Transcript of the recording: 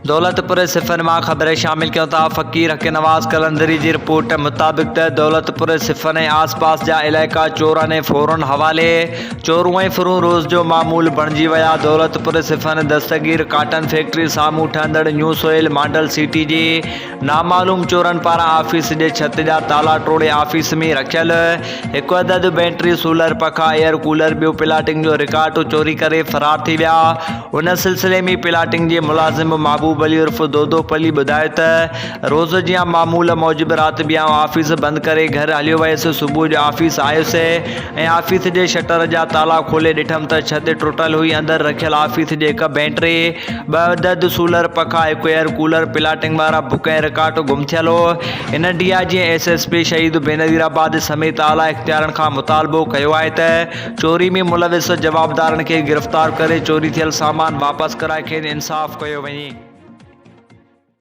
دولتپور صفن مان خبر شامل ڪيون ٿا فقير حق نواز قلندري جي رپورٽ مطابق ته دولتپور صفن ۽ آس پاس جا علائقا چورن ۽ ڦورن حوالي چورون ۽ ڦرون روز جو معمول بڻجي ويا دولتپور صفن دستگير ڪاٽن فيڪٽري سامهون ٺهندڙ نيو سهيل ماڊل سٽي جي نامعلوم چورن پاران آفيس جي ڇت جا تالا ٽوڙي آفيس ۾ رکيل هڪ عدد بيٽري، سولر پکا، ايئر ڪولر، ٻيو پلاٽنگ جو رڪارڊ چوري ڪري فرار ٿي ويا. ان سلسلي ۾ پلاٽنگ جي ملازم محبوب علي عرف دودو پلي ٻڌايو ته روز جيان معمول موجب رات به آئون آفيس بند ڪري گهر هليو ويس، صبح جو آفيس آيس ۽ آفيس جي شٽر جا تالا کولي ڏٺم ته ڇت ٽٽل هئي، اندر رکيل آفيس جي هڪ بيٽري، ٻه عدد سولر پکا، هڪ ايئر ڪولر، پلاٽنگ وارا بڪ ۽ رڪارڊ گم ٿيل هو. هن D I G ۽ S S P Shaheed Benazirabad سميت اعليٰ اختيارين کان مطالبو ڪيو آهي ته چوري ۾ ملوث جوابدارن کي گرفتار ڪري چوري ٿيل سامان واپس ڪرائي کين انصاف ڪيو وڃي.